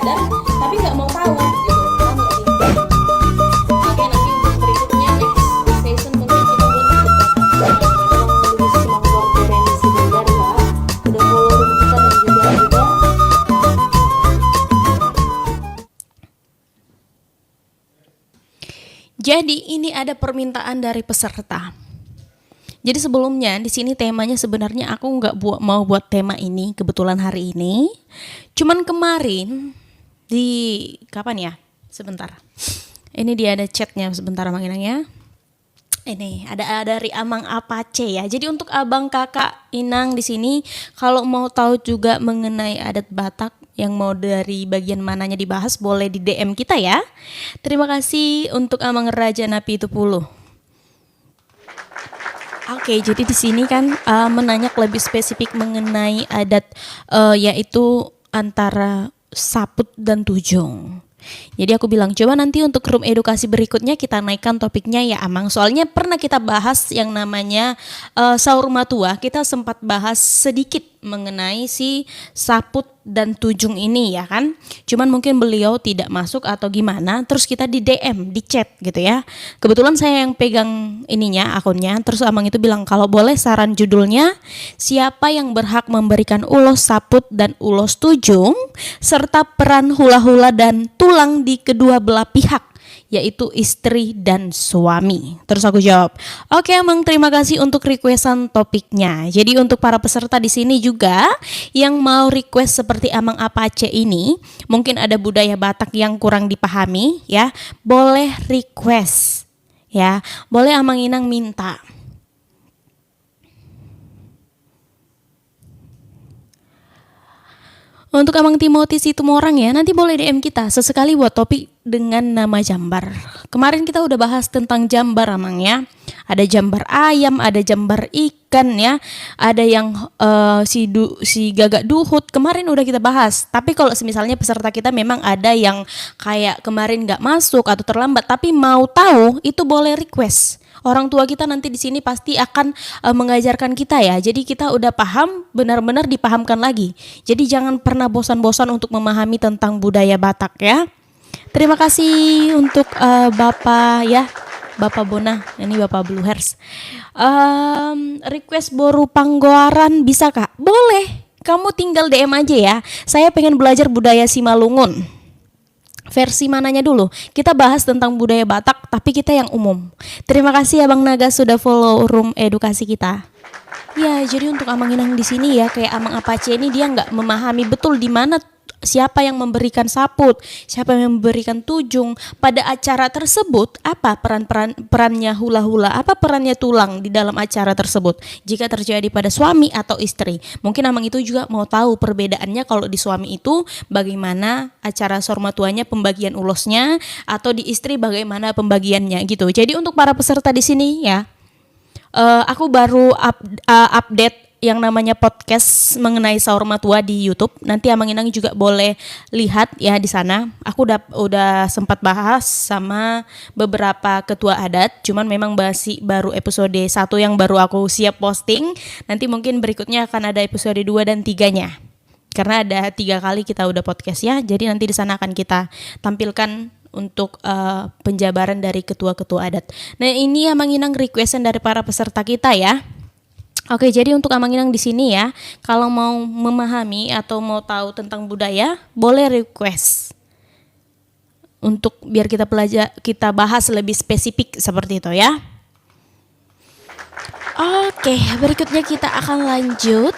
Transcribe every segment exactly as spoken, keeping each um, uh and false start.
Tapi nggak mau tahu gitu, paham nggak sih? Oke, nanti untuk berikutnya, next session, mungkin kita buat untuk Batak. Tolong dulu semangat Renny Siregar ya, udah follow room kita dan juga udah. Jadi, ini ada permintaan dari peserta. Jadi, sebelumnya di sini temanya sebenarnya aku nggak buat, mau buat tema ini kebetulan hari ini. Cuman kemarin di, kapan ya? Sebentar. Ini dia ada chatnya, sebentar, Amang Inang, ya. Ini ada, ada dari Amang Apace, ya. Jadi, untuk abang, kakak, inang di sini, kalau mau tahu juga mengenai adat Batak yang mau dari bagian mananya dibahas, boleh di D M kita, ya. Terima kasih untuk Amang Raja Napi Tupulu. Oke, jadi di sini kan, eh, menanyakan lebih spesifik mengenai adat, eh, yaitu antara saput dan tujung. Jadi aku bilang, coba nanti untuk room edukasi berikutnya kita naikkan topiknya ya, Amang. Soalnya pernah kita bahas yang namanya, eh, saur matua, kita sempat bahas sedikit mengenai si saput dan tujung ini, ya kan. Cuman mungkin beliau tidak masuk atau gimana, terus kita di D M, di chat gitu, ya. Kebetulan saya yang pegang ininya, akunnya, terus Amang itu bilang, kalau boleh saran judulnya, siapa yang berhak memberikan ulos saput dan ulos tujung, serta peran hula-hula dan tulang di kedua belah pihak, yaitu istri dan suami. Terus aku jawab, "Oke, Amang, terima kasih untuk requestan topiknya." Jadi, untuk para peserta di sini juga yang mau request seperti Amang Apace ini, mungkin ada budaya Batak yang kurang dipahami, ya, boleh request, ya. Boleh Amang Inang minta. Untuk Amang Timothy Situmorang, ya, nanti boleh D M kita sesekali buat topik dengan nama jambar. Kemarin kita udah bahas tentang jambar, Amang, ya. Ada jambar ayam, ada jambar ikan, ya. Ada yang, eh, si du-, si gagak duhut. Kemarin udah kita bahas. Tapi kalau semisalnya peserta kita memang ada yang kayak kemarin nggak masuk atau terlambat, tapi mau tahu, itu boleh request. Orang tua kita nanti di sini pasti akan, eh, mengajarkan kita, ya. Jadi kita udah paham, benar-benar dipahamkan lagi. Jadi jangan pernah bosan-bosan untuk memahami tentang budaya Batak, ya. Terima kasih untuk, eh, Bapak, ya, Bapak Bona. Ini Bapak Blue Hairs. Em, request boru Panggoaran bisa, Kak? Boleh. Kamu tinggal D M aja, ya. Saya pengen belajar budaya Simalungun. Versi mananya dulu? Kita bahas tentang budaya Batak, tapi kita yang umum. Terima kasih, Abang Naga, sudah follow room edukasi kita. Ya, jadi untuk Amang Inang di sini, ya, kayak Amang Apace ini, dia nggak memahami betul di mana, siapa yang memberikan saput, siapa yang memberikan tujung pada acara tersebut, apa peran-peran, perannya hula-hula, apa perannya tulang di dalam acara tersebut. Jika terjadi pada suami atau istri, mungkin Amang itu juga mau tahu perbedaannya, kalau di suami itu bagaimana acara saur matuanya, pembagian ulosnya, atau di istri bagaimana pembagiannya gitu. Jadi untuk para peserta di sini, ya, eh, aku baru up-, eh, update yang namanya podcast mengenai saur matua di YouTube. Nanti Amang Inang juga boleh lihat, ya, di sana. Aku udah, udah sempat bahas sama beberapa ketua adat, cuman memang masih baru episode satu yang baru aku siap posting. Nanti mungkin berikutnya akan ada episode dua dan tiganya. Karena ada tiga kali kita udah podcast, ya. Jadi nanti di sana akan kita tampilkan untuk, eh, penjabaran dari ketua-ketua adat. Nah, ini Amang Inang requestan dari para peserta kita, ya. Oke, jadi untuk Amang Inang di sini, ya, kalau mau memahami atau mau tahu tentang budaya, boleh request untuk biar kita pelaja-, kita bahas lebih spesifik seperti itu, ya. Oke, berikutnya kita akan lanjut.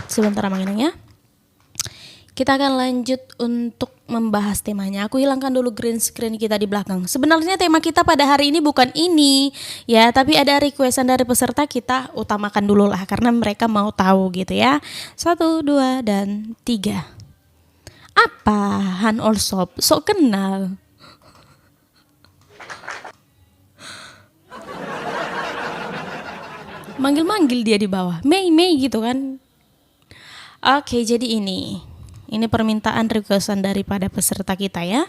Sebentar, Amang Inang, ya. Kita akan lanjut untuk membahas temanya. Aku hilangkan dulu green screen kita di belakang. Sebenarnya tema kita pada hari ini bukan ini, ya, tapi ada requestan dari peserta, kita utamakan dulu lah, karena mereka mau tahu gitu, ya. Satu, dua, dan tiga. Apa, Han Olsop? Sok kenal. Manggil-manggil dia di bawah. "Mei, Mei," gitu kan. Oke, jadi ini. Ini permintaan requestan daripada peserta kita, ya.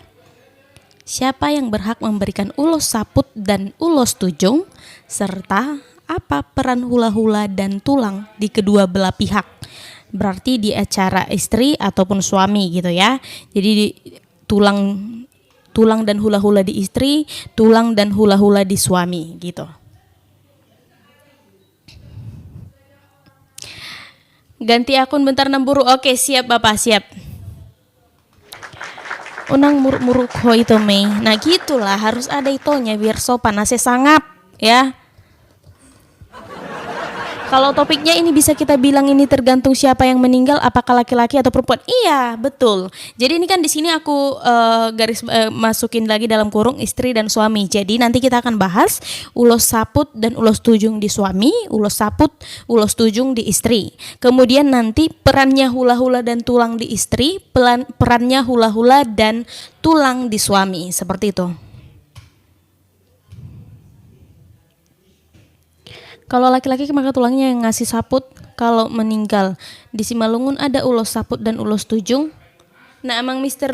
Siapa yang berhak memberikan ulos saput dan ulos tujung, serta apa peran hula-hula dan tulang di kedua belah pihak? Berarti di acara istri ataupun suami gitu ya. Jadi di, tulang tulang dan hula-hula di istri, tulang dan hula-hula di suami gitu. Ganti akun bentar, Namburu. Oke, siap Bapak, siap. Unang muruk-muruk ho ito, Mei. Nah, gitulah, harus ada itonya biar sopan, ase sangap ya. Kalau topiknya ini bisa kita bilang ini tergantung siapa yang meninggal, apakah laki-laki atau perempuan. Iya, betul. Jadi ini kan di sini aku, eh, garis, eh, masukin lagi dalam kurung istri dan suami. Jadi nanti kita akan bahas ulos saput dan ulos tujung di suami, ulos saput, ulos tujung di istri. Kemudian nanti perannya hula-hula dan tulang di istri, pelan-, perannya hula-hula dan tulang di suami, seperti itu. Kalau laki-laki maka tulangnya yang ngasih saput kalau meninggal. Di Simalungun ada ulos saput dan ulos tujung. Nah, Amang Mister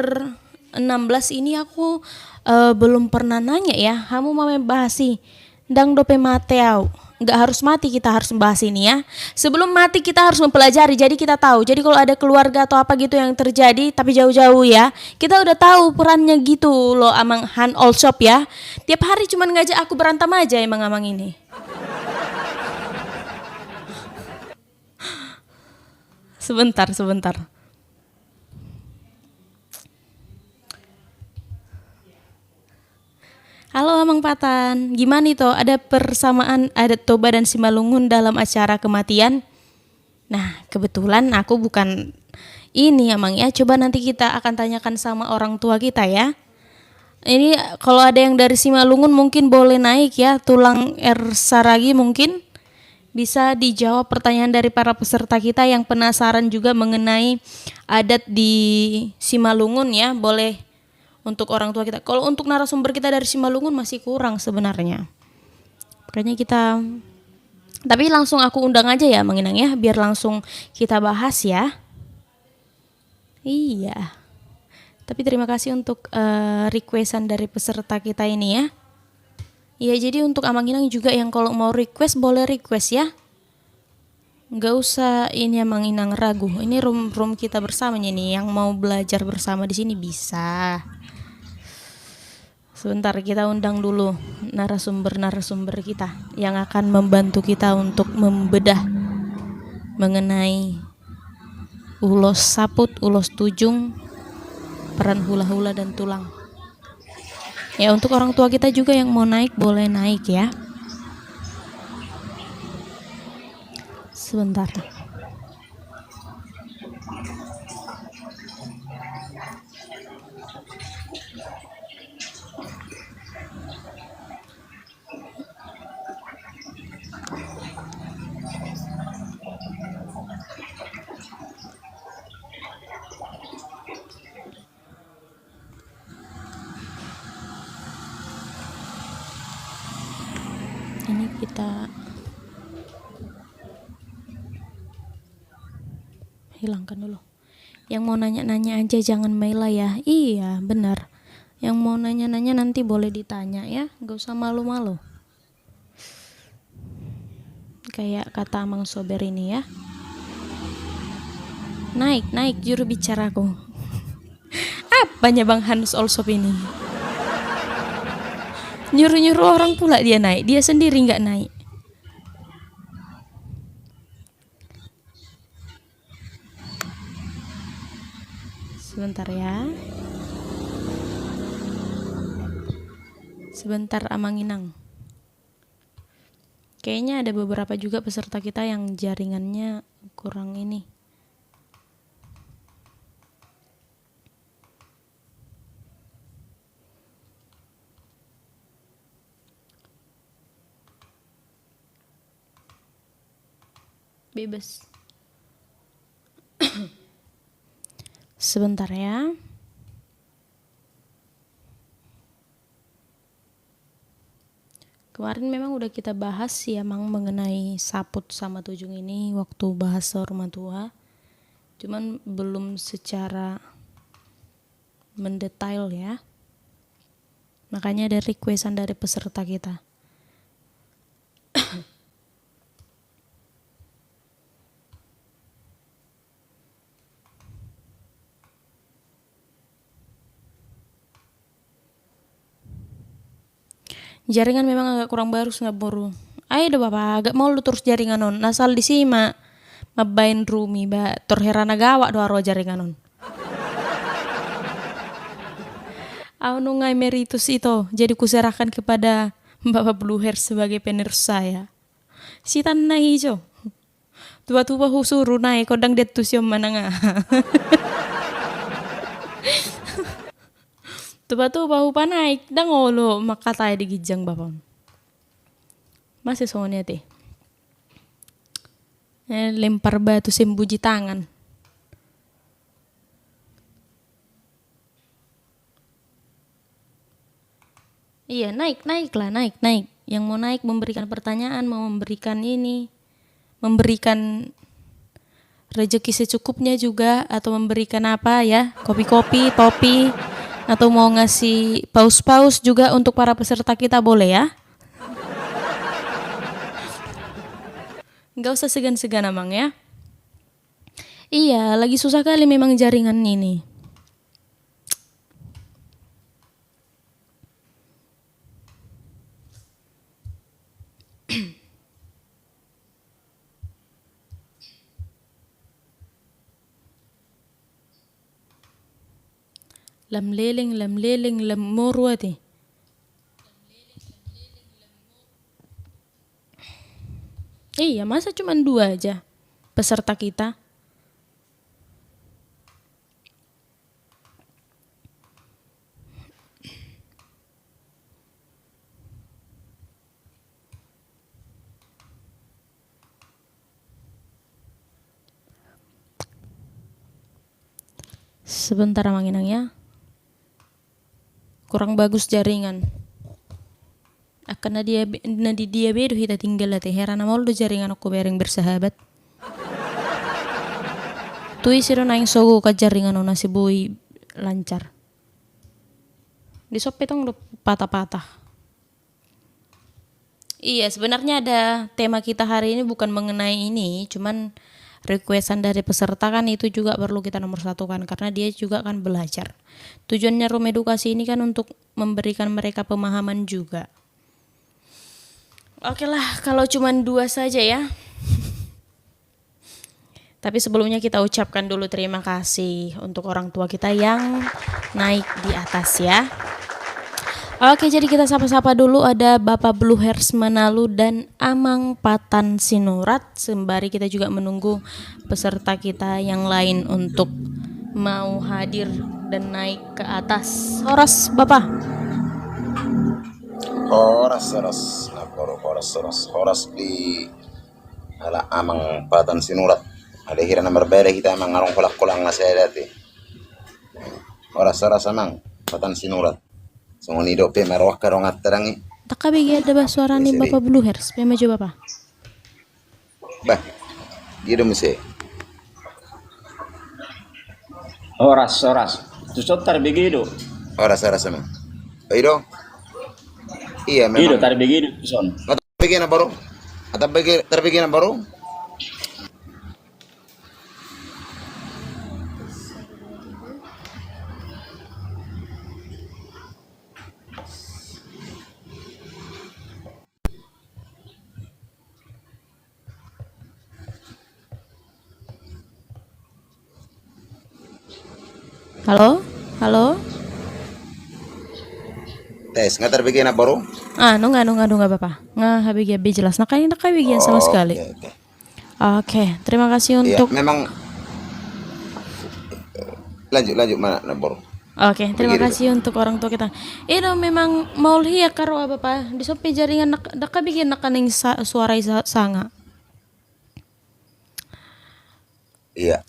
enam belas ini aku, eh, belum pernah nanya ya. Hamu mau membahas sih. Ndang dope mate au. Nggak harus mati kita harus membahas ini ya. Sebelum mati kita harus mempelajari, jadi kita tahu. Jadi kalau ada keluarga atau apa gitu yang terjadi, tapi jauh-jauh ya, kita udah tahu perannya gitu loh, Amang Han Olsop ya. Tiap hari cuman ngajak aku berantem aja emang Amang ini. Sebentar, sebentar. Halo Amang Patan, gimana itu? Ada persamaan adat Toba dan Simalungun dalam acara kematian? Nah, kebetulan aku bukan ini, Amang, ya. Coba nanti kita akan tanyakan sama orang tua kita, ya. Ini kalau ada yang dari Simalungun mungkin boleh naik, ya. Tulang R Saragi mungkin bisa dijawab pertanyaan dari para peserta kita yang penasaran juga mengenai adat di Simalungun, ya. Boleh untuk orang tua kita. Kalau untuk narasumber kita dari Simalungun masih kurang sebenarnya. Makanya kita, tapi langsung aku undang aja ya, Amang Inang ya, biar langsung kita bahas ya. Iya. Tapi terima kasih untuk, eh, requestan dari peserta kita ini ya. Iya, jadi untuk Amang Inang juga yang kalau mau request, boleh request ya. Nggak usah ini, Amang Inang, ragu. Ini room, room kita bersama nih, yang mau belajar bersama di sini bisa. Sebentar, kita undang dulu narasumber-narasumber kita yang akan membantu kita untuk membedah mengenai ulos saput, ulos tujung, peran hula-hula dan tulang. Ya, untuk orang tua kita juga yang mau naik, boleh naik ya. Sebentar. Ini kita hilangkan dulu. Yang mau nanya-nanya aja, jangan maila ya. Iya, benar. Yang mau nanya-nanya nanti boleh ditanya ya, nggak usah malu-malu. Kayak kata Amang Sober ini ya. Naik, naik juru bicaraku. Apanya Bang Hanus Olsop ini? Nyuruh-nyuruh orang pula dia naik, dia sendiri nggak naik. Sebentar ya. Sebentar, Amang Inang. Kayaknya ada beberapa juga peserta kita yang jaringannya kurang ini. Bebas. Sebentar ya. Kemarin memang udah kita bahas sih emang mengenai saput sama tujung ini waktu bahas sama tua. Cuman belum secara mendetail ya. Makanya ada requestan dari peserta kita. Jaringan memang agak kurang bagus, Namboru. Ai do, Bapa, agak maol do torus jaringan on. Asal disi ma mambaen rumi, ba tor hera na gawak do ro jaringan on. Au nunga emeritus ito, jadi kuserahkan kepada Bapa Bluher sebagai penerus saya. Sitan na ijo. Tupa-tupa husuru naik, ndang diantusi on manang aha. Tupa-tupa hupanaik, ndang olo mangkatai di ginjang bapa on. Masa songon i ate. Eh, lempar batu sembuji tangan. Iya, naik, naiklah, naik, naik. Yang mau naik memberikan pertanyaan, mau memberikan ini, memberikan rezeki secukupnya juga, atau memberikan apa ya, kopi-kopi, topi, atau mau ngasih paus-paus juga untuk para peserta kita, boleh ya. Nggak usah segan-segan, Amang, ya. Iya, lagi susah kali memang jaringan ini. Lam leleng, lam leleng, lam moru ate. Iya, masa cuma dua aja peserta kita? Sebentar, Amang Inang, ya. Kurang bagus jaringan. Angka na dia be-, na di dia be do hita tinggal ate, hera na maol do jaringan on, hubereng bersahabat. Tu ise do naeng sogo kan jaringan on asa boi lancar. Di son pe tong do patah-patah. Iya, sebenarnya ada tema kita hari ini bukan mengenai ini, cuman requestan dari peserta kan itu juga perlu kita nomor satukan karena dia juga kan belajar. Tujuannya room edukasi ini kan untuk memberikan mereka pemahaman juga. Oke lah, kalau cuman dua saja ya. Tapi sebelumnya kita ucapkan dulu terima kasih untuk orang tua kita yang naik di atas ya. Oke, jadi kita sapa-sapa dulu, ada Bapak Blue Hairs Manalu dan Amang Patan Sinurat. Sembari kita juga menunggu peserta kita yang lain untuk mau hadir dan naik ke atas. Horas, Bapak. Horas, horas. Nah, horas, horas. Horas di ala Amang Patan Sinurat. Alai hira na marbada hita, Amang, adong holang-holang na sada ate. Horas, horas, Amang Patan Sinurat. Songon i dope ma roha angka donganta dang i. Ndang habege da ba suara ni Bapak Blue Hairs, pe ma jo, Bapak. Bah, dia do muse. Horas, horas. Tu son tarbege do. Horas, horas, Amang. I do? Iya, memang. I do, tarbege do tu son. Tarbege na baru. Tarbege, tarbege na baru. Halo? Halo? Tes, nga tarbege na baru? Ah, nunga, nunga, nunga, Bapak. Nga habege be jelas. Nangkin ndang habege sama sekali. Oke, oke. Oke, terima kasih untuk. Iya, memang. Lanjut, lanjut, mana, na baru? Oke, terima kasih untuk orang tua kita. I do memang maol hian angka roha, Bapak. Di son pe jaringan ndang, ndang habege nangkaning sa-, suara i sa-, sanga. Iya.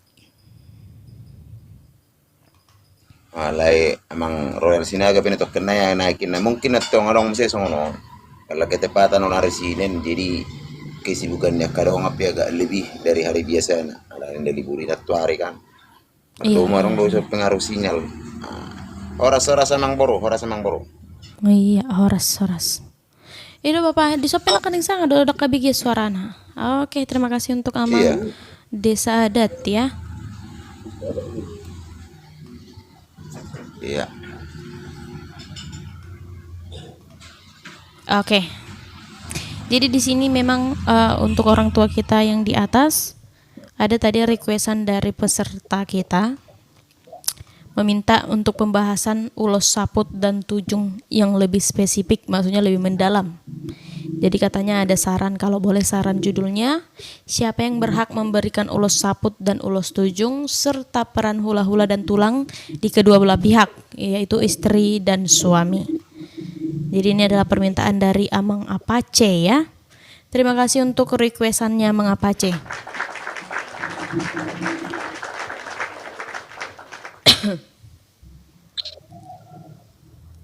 Alai Amang Royal Sinaga pe na tongkin na ya, naikin na mungkin na tong adong muse songon on. Karena ketepatan on hari Senin, jadi kesibukan ni angka dongan pe agak lebih dari hari biasana. Alai na libur i na tu ari kan. Iya. Mardomu adong do so pengaruh sinyal. Ah. Horas, horas, Amang Boru, horas, Amang Boru. Iya, horas, horas. I do, Bapak, di son pe nangkaning sanga do, ndang habege suarana. Oke, terima kasih untuk Amang Desa Adat ya. Iya. Oke. Jadi di sini memang, eh, untuk orang tua kita yang di atas, ada tadi requestan dari peserta kita meminta untuk pembahasan ulos saput dan tujung yang lebih spesifik, maksudnya lebih mendalam. Jadi katanya ada saran, kalau boleh saran judulnya, siapa yang berhak memberikan ulos saput dan ulos tujung, serta peran hula-hula dan tulang di kedua belah pihak, yaitu istri dan suami. Jadi ini adalah permintaan dari Amang Apache ya. Terima kasih untuk requestannya Amang Apache.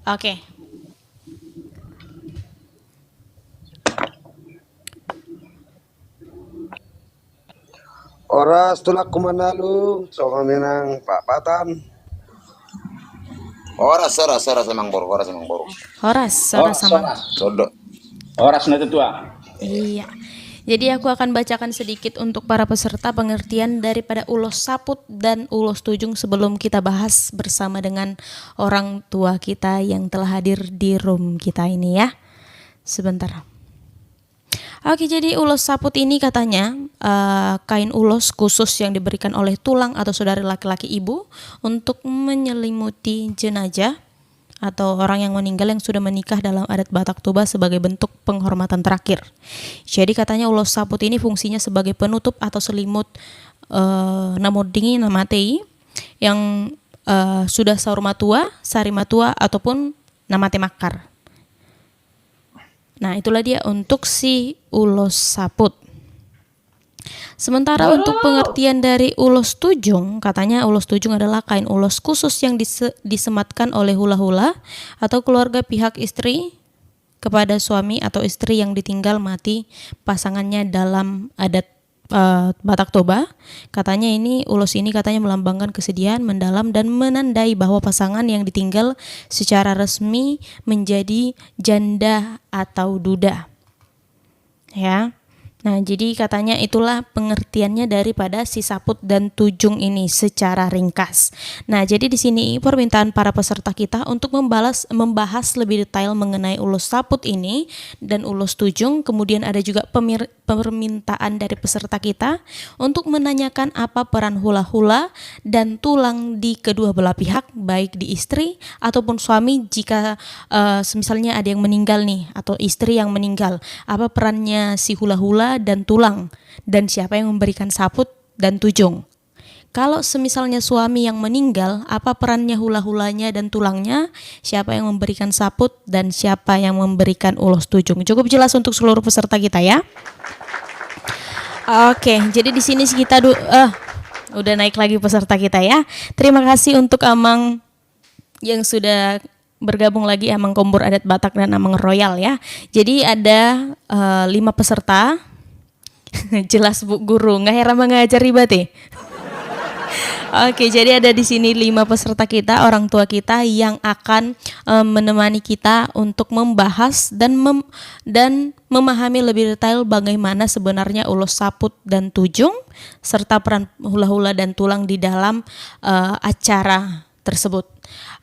Oke. Horas tulangku Manalu, songon i nang Pak Patan. Horas, horas, horas Amang Boru, horas Amang Boru. Horas, horas, horas Amang. Horas, horas. Sodo. Horas na tutua. Iya. Jadi aku akan bacakan sedikit untuk para peserta pengertian daripada ulos saput dan ulos tujung sebelum kita bahas bersama dengan orang tua kita yang telah hadir di room kita ini ya. Sebentar. Oke, jadi ulos saput ini katanya, eh, kain ulos khusus yang diberikan oleh tulang atau saudari laki-laki ibu untuk menyelimuti jenazah atau orang yang meninggal yang sudah menikah dalam adat Batak Toba sebagai bentuk penghormatan terakhir. Jadi katanya ulos saput ini fungsinya sebagai penutup atau selimut, eh, na monding i, na mate i, yang, eh, sudah saur matua, sari matua, ataupun na mate mangkar. Nah, itulah dia untuk si ulos saput. Sementara untuk pengertian dari ulos tujung, katanya ulos tujung adalah kain ulos khusus yang dise-, disematkan oleh hula-hula atau keluarga pihak istri kepada suami atau istri yang ditinggal mati pasangannya dalam adat, eh, Batak Toba. Katanya ini, ulos ini katanya melambangkan kesedihan mendalam dan menandai bahwa pasangan yang ditinggal secara resmi menjadi janda atau duda. Ya. Nah, jadi katanya itulah pengertiannya daripada si saput dan tujung ini secara ringkas. Nah, jadi di sini permintaan para peserta kita untuk membalas, membahas lebih detail mengenai ulos saput ini dan ulos tujung. Kemudian ada juga pemir-, permintaan dari peserta kita untuk menanyakan apa peran hula-hula dan tulang di kedua belah pihak, baik di istri ataupun suami, jika, eh, semisalnya ada yang meninggal nih, atau istri yang meninggal, apa perannya si hula-hula dan tulang, dan siapa yang memberikan saput dan tujung? Kalau semisalnya suami yang meninggal, apa perannya hula-hulanya dan tulangnya? Siapa yang memberikan saput dan siapa yang memberikan ulos tujung? Cukup jelas untuk seluruh peserta kita ya. Oke, jadi di sini kita du-, eh, udah naik lagi peserta kita ya. Terima kasih untuk Amang yang sudah bergabung lagi, Amang Kombur Adat Batak dan Amang Royal ya. Jadi ada, eh, lima peserta. Jelas Bu Guru, nggak heran mengajar iba te. Oke, jadi ada di sini lima peserta kita, orang tua kita yang akan, eh, menemani kita untuk membahas dan mem-, dan memahami lebih detail bagaimana sebenarnya ulos saput dan tujung, serta peran hula-hula dan tulang di dalam, eh, acara tersebut.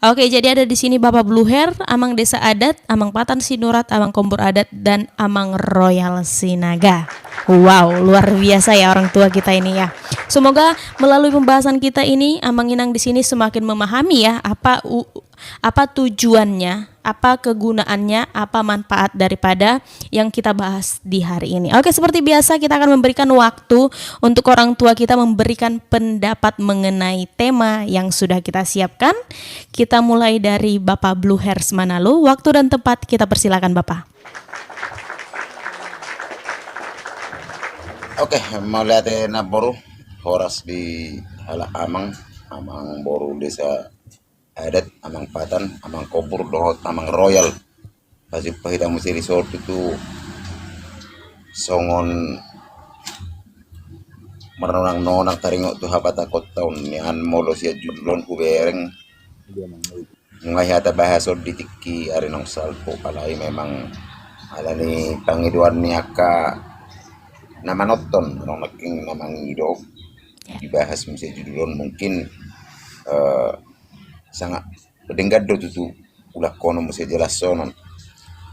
Oke, jadi ada di sini Bapak Bluher, Amang Desa Adat, Amang Patan Sinurat, Amang Kombur Adat, dan Amang Royal Sinaga. Wow, luar biasa ya orang tua kita ini ya. Semoga melalui pembahasan kita ini, Amang Inang di sini semakin memahami ya apa u-, apa tujuannya, apa kegunaannya, apa manfaat daripada yang kita bahas di hari ini. Oke, seperti biasa kita akan memberikan waktu untuk orang tua kita memberikan pendapat mengenai tema yang sudah kita siapkan. Kita mulai dari Bapak Bluher Manalu. Waktu dan tempat kita persilakan, Bapak. Oke, mauliate na boru, horas di halak amang, amang boru desa adat, Amang Patan, Amang Kombur, dohot Amang Royal. Pajumpang hita muse di son tutu songon marnonang-nonang taringot tu habatahonta on, nian molo sian judul on hubereng. Nunga hita bahas on di tingki ari naung salpu, apalagi memang ala ni pangidoan ni angka na manonton, adong nangkin na mangido. Ya. Dibahas muse judul on mungkin, eh, sangat denggan do tutu ulahon muse jelashonon.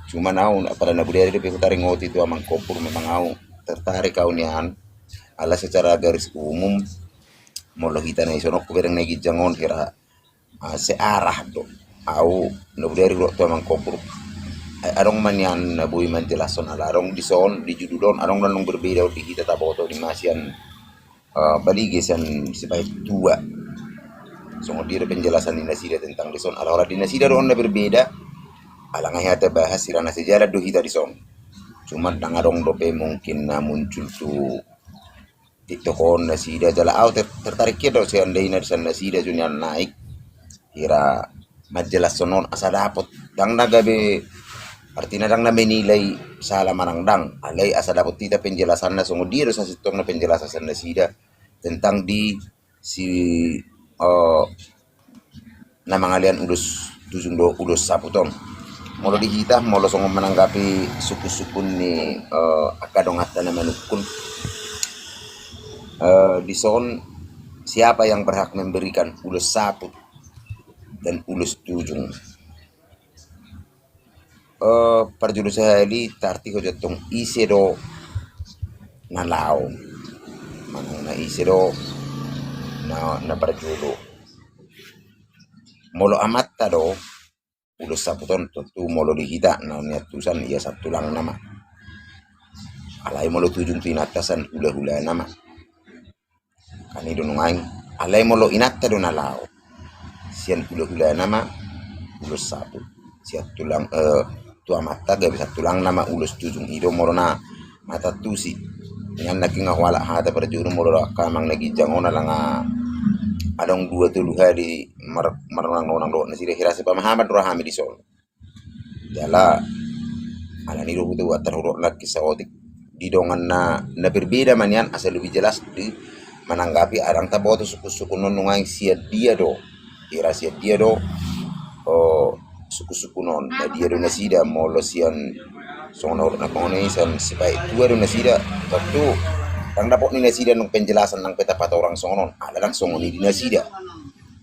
Cuman au, apala na budi ari dope hutaringoti tu amang kompur, memang au tertarik au nian. Ala secara garis umum, molo hita na i songon hubereng na ginjang on hira, ah, searah do. Au na budi ari hudok tu amang kompur, eh, adong ma nian na boi manjelashon, ala adong dison di judul on, adong do na berbeda on di hita taboto di masian, eh, balige sian sipaetua. Songon dia do penjelasan ni nasida tentang dison, ala holan di nasida do on na berbeda. Ala nga hea tabahas, hira na sejalan do hita dison. Cuman ndang adong dope mungkin na muncul tu TikTok on nasida, jala au ter-, tertarik ia do seandainya di sian nasida jo nian naik hira manjelashon on asa dapot. Ndang na gabe, artina ndang na menilai sala manang ndang, alai asa dapot hita penjelasanna songon dia do sasintongna penjelasan sian nasida tentang di si, eh, na mangalean ulos tujung dohot ulos saput on. Molo di hita, molo songon mananggapi sungkun-sungkun ni, eh, angka donganta na manungkun, eh, dison, siapa yang berhak memberikan ulos saput dan ulos tujung? Eh, parjolo sahali tarti ho jo tong ise do na laho, manang na ise do na, na parjolo. Molo amanta do, ulos saput on tontu molo di hita na niantusan ia sian tulangna ma. Alai molo tujung tu inanta sian hula-hulana ma. Kan i do nuaeng, alai molo inanta do na laho, sian hula-hulana ma ulos saput. Sian tulang, eh, tu amanta gabe sian tulangna ma ulos tujung. I do molo na mataantusi. Nian nangkin nga hualap hata parjolo molo angka amang na ginjang on, ala nga adong dua tolu hali mar-, marnonang-nonang dohot nasida, hira sipamahaman do roha hami dison. Jala alani do hutau antar hudok nangkin saotik di dongan na, na berbeda ma nian asa lebih jelas di mananggapi, adong taboto sungkun-sungkun on nuaeng sian dia do. Hira sian dia do, oh, sungkun-sungkun on, na dia do nasida, molo sian songon na hudok nangkin on i sian sipaetua do nasida. Tontu ndang dapot ni nasida nang penjelasan nang pe tapatorang songon on, ala ndang songon i di nasida.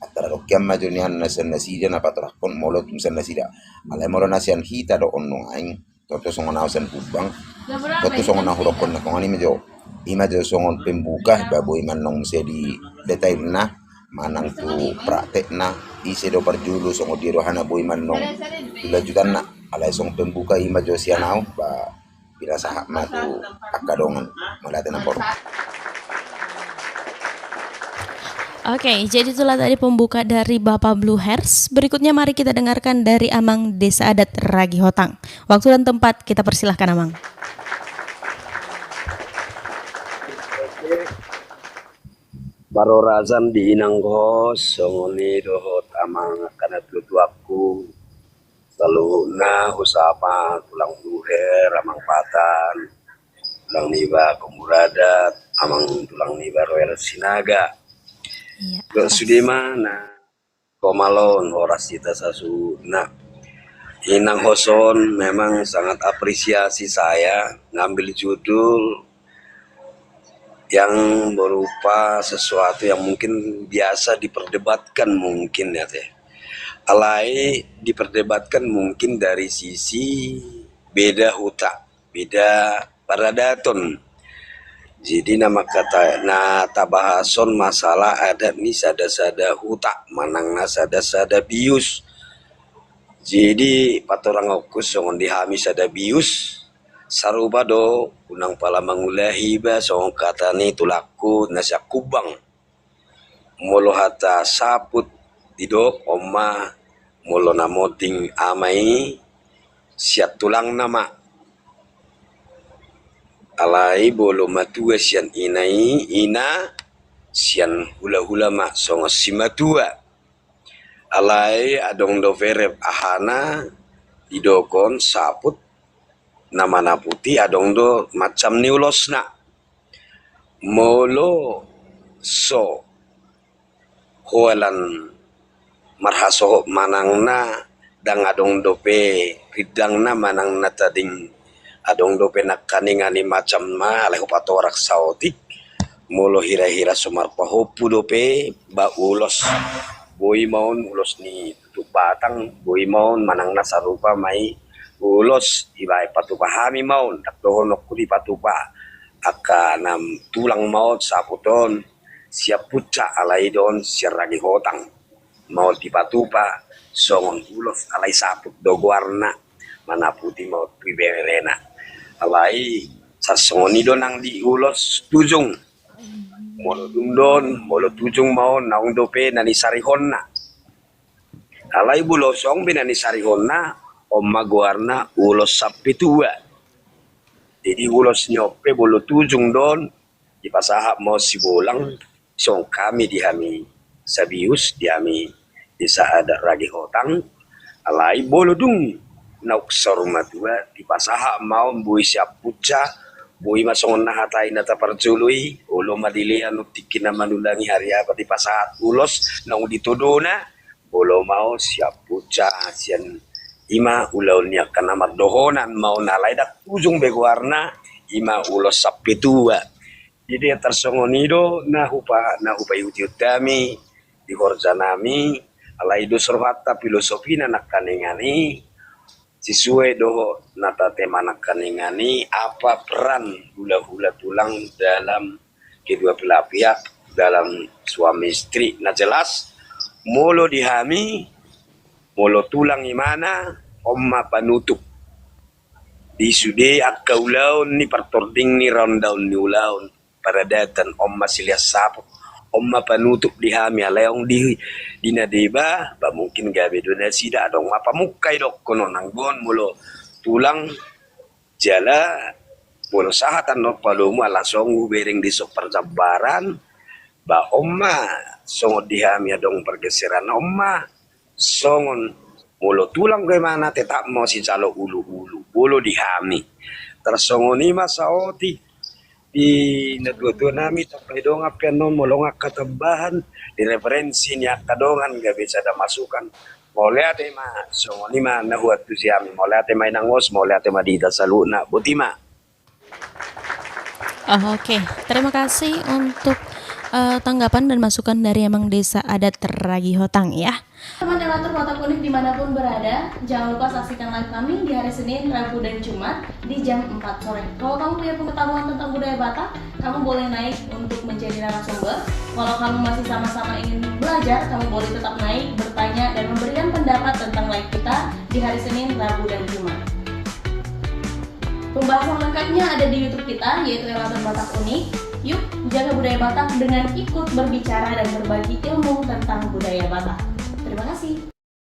Antara dohot hian ma jo nian na sian nasida na patorangkon molo tung sian nasida. Alai molo na sian hita do on nuaeng, tontu songon au sian Humbang, tontu songon na hudokkon nangkin on i ma jo. I ma jo songon pembuka, ba boi ma annon muse di detailna manang tu praktekna, ise do parjolo, songon dia do hana, boi ma annon tu lanjutanna. Alai songon pembuka i ma jo sian au, ba pinasahat ma tu angka dongan. Mauliate namboru. Oke, jadi itulah tadi pembuka dari Bapak Blue Hairs. Berikutnya mari kita dengarkan dari Amang Desa Adat Ragi Hotang. Waktu dan tempat kita persilahkan, Amang. Oke. Parhorasan di inang host, songon i dohot amang angka na tuatuangku. Saluhutna husapa tulang Blue Hair, amang Patan, tulang niba Kombur Adat, amang tulang niba Royal Sinaga. Iya, dohot horas. Sude ma na komal on, horas hita sasuhutna. Inang host on memang sangat apresiasi saya ngambil judul yang berupa sesuatu yang mungkin biasa diperdebatkan mungkin ya teh. Alai diperdebatkan mungkin dari sisi beda huta, beda paradaton. Jadi na mangkata-, na tabahas on masalah adat ni sada-sada huta manang na sada-sada bius. Jadi patorangonku songon di hami sada bius, sarupa do, unang pala mangula hiba songon hata ni tulangku na sian Humbang. Molo hata saput didok on ma, molo na monding ama i sian tulangna ma. Alai molo matua sian ina i, ina sian hula-hula ma songon simatua. Alai adong dope rap ahana didok on saput na manaputi, adong do macam ni ulosna. Molo so holan marhasohot manang na ndang adong dope rindangna manang na tading, adong dope nangkaningan i macam ma, alai hupatorak saotik. Molo hira-hira so marpahompu dope ba ulos, boi ma on ulos ni tutup batang, boi ma on manang na sarupa ma i Ulos dibaen patupa hami ma on, ndang dohononku dipatupa angka na tulang ma on saput on sian Puncak, alai do on sian Ragi Hotang ma on dipatupa songon ulos, alai saput do goarna, manaputi ma on tu iberena. Alai sasongon i do nang di ulos tujung. Molo dung do on, molo tujung ma on, naung dope na nisarihonna. Alai molo song be na nisarihonna, on ma goarna ulos sampetua. Jadi ulos ni on pe molo tujung do on, dipasahat ma on sibolang, songon hami di hami Sabius, di hami Desa Adat Ragi Hotang. Alai molo dung naung saur matua, dipasahat ma on boi sian Puncak, boi ma songon na hatai na taparjolo i, olo ma dilean on tingki na manulangi hariaba, dipasahat ulos naung ditodona, olo ma on sian Puncak, sian i ma ulaon ni angka na mardohonan ma on, alai ndang tujung be goarna, i ma ulos sampetua. Jadi tarsongon i do na hupa, na hupaihutihut hami di horja nami, alai dos rohanta filosofina nangkaningan i, sesuai dohot na tatema nangkaningan i, apa peran hulahula tulang dalam kedua belah pihak, dalam suami istri. Na jelas, molo di hami, molo tulang imana, on ma panutup di sude angka ulaon ni partording ni raondaon ni ulaon, paradatan, on ma silean saput, on ma panutup di hami, alai on di, di na deba, ba mungkin gabe do nasida adong ma pamungka i dohonon, anggo on molo tulang jala molo sahat annon palomo, ala song hubereng di son parjambaran, ba on ma songon di hami adong pergeseran, on ma songon molo tulang do imana tetap ma sijalo uluulu, molo di hami. Tarsongon i ma saotik di natuatua nami, tambai dongan pe annon molo nunga angka tambahan di referensi ni angka dongan gabe sada masukan. Mauliate ma, songon i ma na huantusi hami. Mauliate ma inang host, mauliate ma di hita saluhutna. Boti ma. Oh, oke. Terima kasih untuk eh, tanggapan dan masukan dari Amang Desa Adat Ragi Hotang ya. Teman Elator Batak Unik dimanapun berada, jangan lupa saksikan live kami di hari Senin, Rabu, dan Jumat di jam empat sore. Kalau kamu punya pengetahuan tentang budaya Batak, kamu boleh naik untuk menjadi narasumber. Kalau kamu masih sama-sama ingin belajar, kamu boleh tetap naik, bertanya, dan memberikan pendapat tentang live kita di hari Senin, Rabu, dan Jumat. Pembahasan lengkapnya ada di YouTube kita, yaitu Elator Batak Unik. Yuk, jaga budaya Batak dengan ikut berbicara dan berbagi ilmu tentang budaya Batak. Terima kasih.